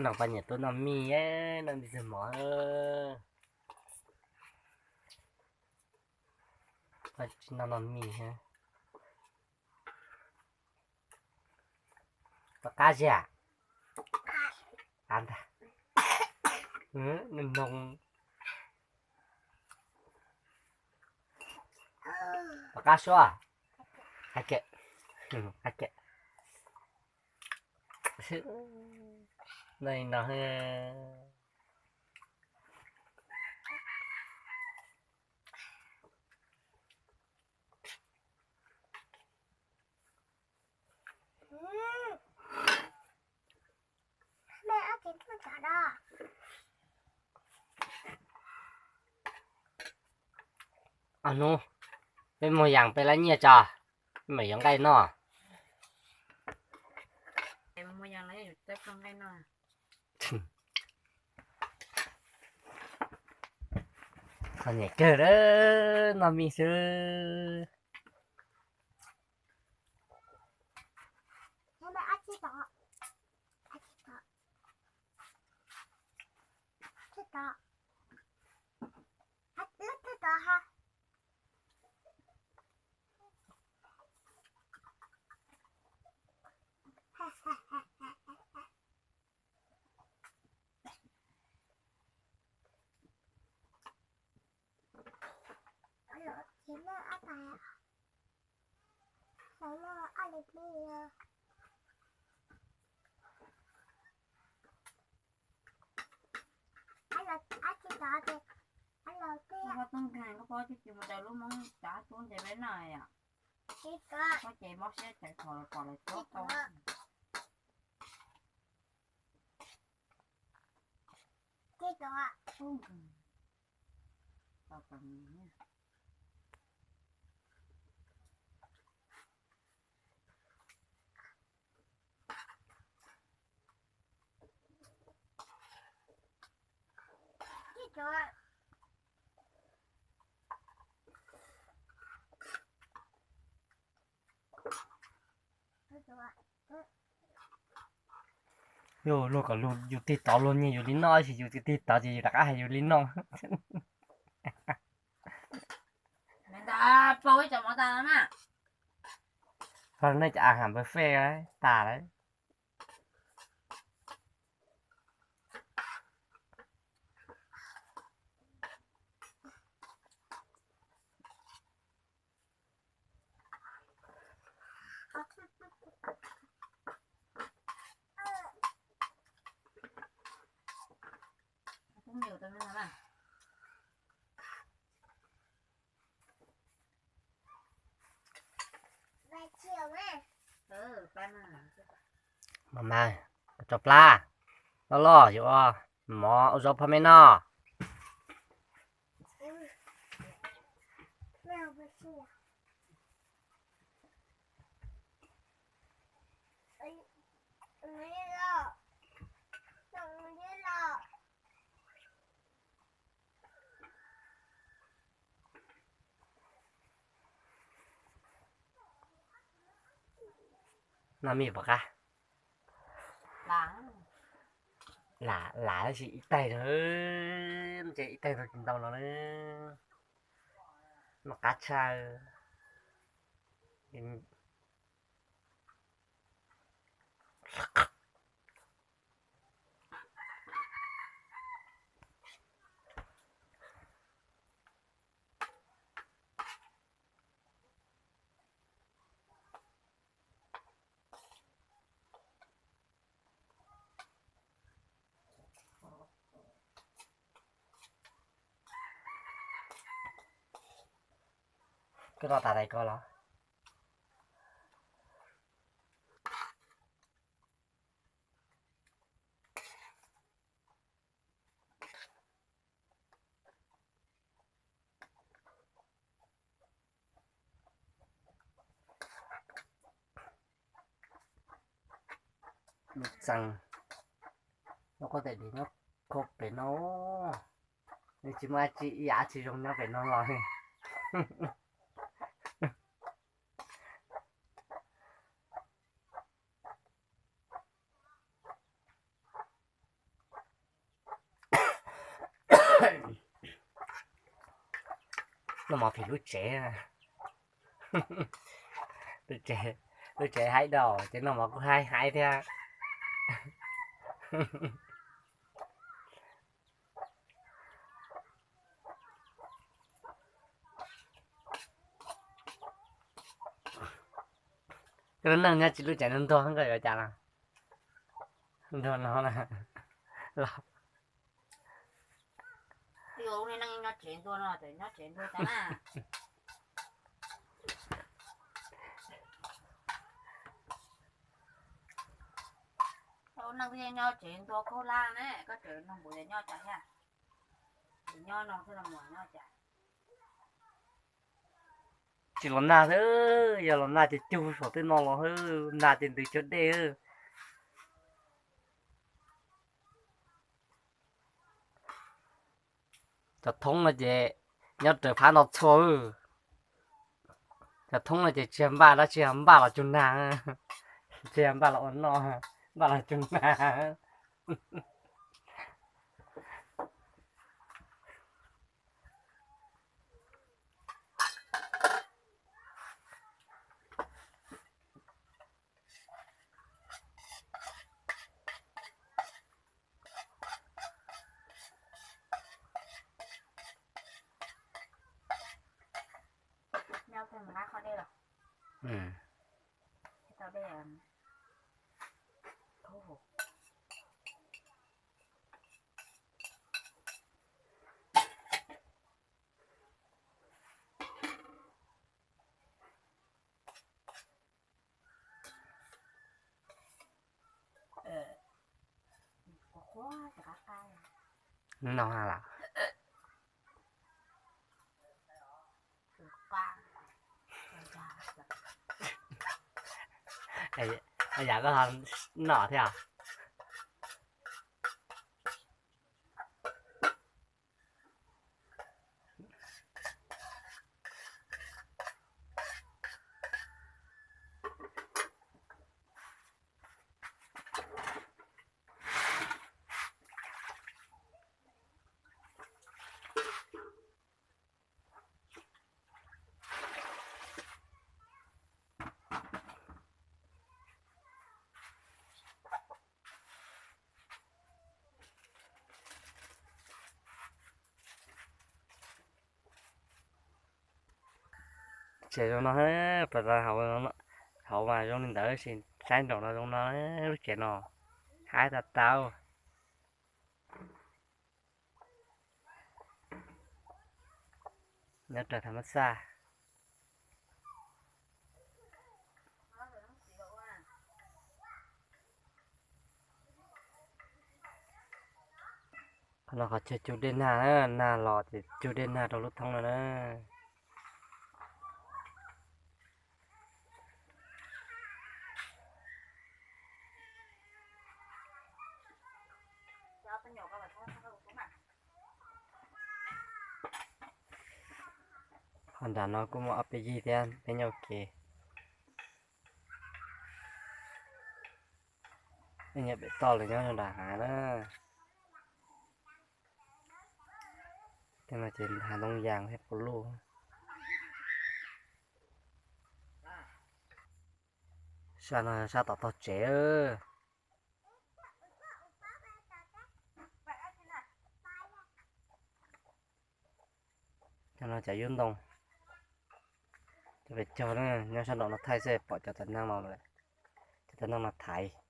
No poj niam tuaj noj mis, noj mis txog mov. Poj tsis noj noj mis. Pom qab tsis? Qab ntag. Nws noo. Pom qab suab. Qab ke. Qab ke. No no. Hnub peb mus yas peb lab nyiaj tso, peb mam yuav nqaij noj. Qhov niam kawg, noj mis xwb. Koj pob tub nkeeg, koj pob tsis mus raws lub Hmoob tsav tub nce peb noj yom. Koj ces mob siab txawv kho los pom lawv tsuab tau. Yus luag kom luag yus tig tod luag nyiag yus li noj, tab sis yus tig tod ces yus rov qab hais yus li noj. Ho nej cov a hab npawg fej tas lawm. Mas mas, tso plab, loj loj yuav mov ua zaub phab meb noj. Noj mis pom qab. Lam lam tab sis ib taig no, ces ib taig no tsis ntau no na. Noj qab tshaj. Koj noj tas tais ko los? Lub txeeg, lub qhov tais diav nyob kho pem no, nws tsis muaj dab tsi ib yam dab tsi zoo nyob pem no los. Mov phim lub tsev, lub tsev haib dau ces noj mov kuj haib haib thiab. Koj lub neej nyob tsis lub tsev ntuag ntuag koj yuav cas no? Ntuag no los. Nyob tsev ntuag no, nyob tsev ntuag tas na. Neej nyob tsev ntuag khaub hlab ne, koj tseem nug npaum yog nyob cas thiab? Nyob no xwb los nyob cas? Tsis los nag xwb, yog los nag ces cug saum tej no los xwb, nag ces ntws cuag dej. Cov thoob no ces nyob raws phab no txhua. Cov thoob no ces tsis yog npaj dab tsi, npaj los cug nag, tsis yog npaj los ua noj, npaj los cug nag. No ha lawm. Yam koj ho noj thiab. Tsev zoo no, pas hauv mas zoo li ntawd tab sis saib nraum no zoo no, lub tsev no haib tas tas. Nyob raws tham mab xaj. Qhov no qhov chaw cug dej nag, nag los ces cug dej nag rau lub thoob no na. Qhov nram no kuj muaj ob peb yig thiab, peb nyob ua ke. Nyob pem toj los nyob nram hav na. Tej no ces hav ntoo yas thiab puv luj. Sab no sab tom tog tsev. Cov no cov yub ntoo, cov pes cog nyob sab nraum no thaij xwb pom cov txiv neej no lawm, cov txiv neej no thaiv.